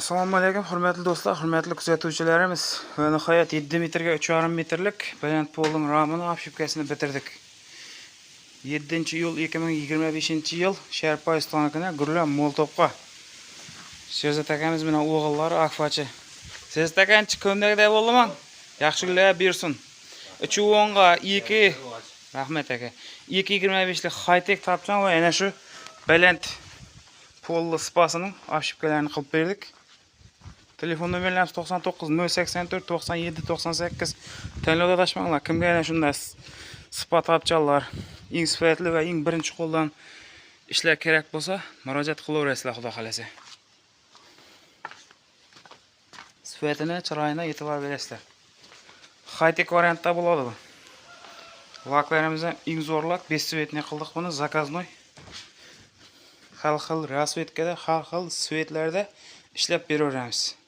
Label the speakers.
Speaker 1: Assalomu alaykum, hurmatli do'stlar, hurmatli kuzatuvchilarimiz. Va nihoyat 7 metrga 3,5 metrlik baland polning ramini, обшивка sini bitirdik. 7 iyul 2025 yil Sharpoy stanokini Gurlan Moltopqa. Sherzod akamiz bilan o'g'illari akfachi. Sherzod akanchi ko'ndagidek bo'ldimi? Yaxshi kunlar bersin. 3 o'nga 2. Rahmat, aka. 2.25 lik high-tech topchan va ana shu baland polli spasining обшивка larini qilib berdik. Telefon nomerlarimiz 99 084 97 98. Tanlovda adashmanglar. Kimga ana shunday spa topchanlar eng sifatli va eng birinchi qo'ldan ishlar kerak bo'lsa, murojaat qilaverasizlar, xudo xolasa. Sifatini, chiroyini e'tibor berasizlar. High-tech variantda bo'ladi bu. Laklarimiz ham eng zo'r lak, бесцветный qildik buni, заказной. Har xil расцветка da, har xil цвет larda ishlab beraveramiz.